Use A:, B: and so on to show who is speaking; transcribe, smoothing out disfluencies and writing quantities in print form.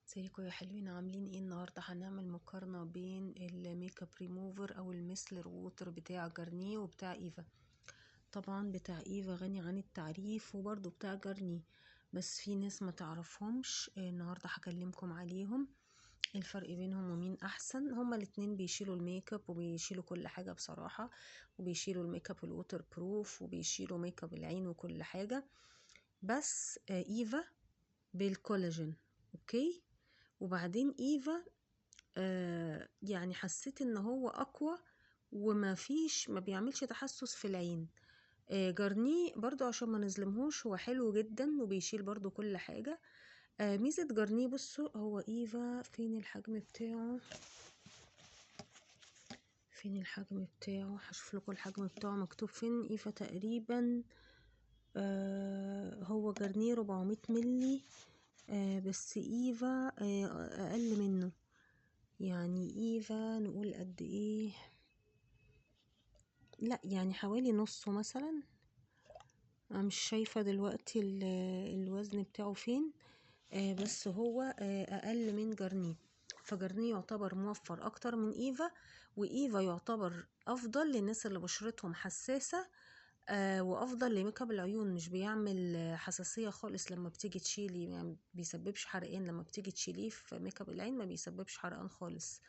A: ازيكم يا حلوين؟ عاملين ايه النهارده؟ هنعمل مقارنة بين الميك اب ريموفر او ال micellar water بتاع جارنيه وبتاع ايفا. طبعا بتاع ايفا غني عن التعريف، وبرده بتاع جارنيه، بس في ناس ما تعرفهمش. النهارده هكلمكم عليهم، الفرق بينهم ومين احسن. هما الاتنين بيشيلوا الميك اب وبيشيلوا كل حاجة بصراحة، وبيشيلوا ال makeup ال waterproof وبيشيلوا ميك اب العين وكل حاجة، بس ايفا بالكولاجين okay. وبعدين ايفا يعني حسيت ان هو اقوى وما فيش، ما بيعملش تحسس في العين. جارنيه برضو عشان ما نظلمهوش هو حلو جدا وبيشيل برضو كل حاجة. ميزة جارنيه، بصوا هو ايفا فين الحجم بتاعه؟ فين الحجم بتاعه؟ هشوف لكم الحجم بتاعه مكتوب فين. ايفا تقريبا هو جارنيه 400 ملي، بس ايفا اقل منه. يعني ايفا نقول قد ايه؟ لا يعني حوالي نصه مثلا. انا مش شايفة دلوقتي الوزن بتاعه فين، بس هو اقل من جارنيه. فجارنيه يعتبر موفر اكتر من ايفا، وايفا يعتبر افضل للناس اللي بشرتهم حساسة، وافضل لميك اب العيون، مش بيعمل حساسية خالص لما بتيجي تشيلي، يعني بيسببش حرقان لما بتيجي تشيليه في ميك اب العين، ما بيسببش حرقان خالص.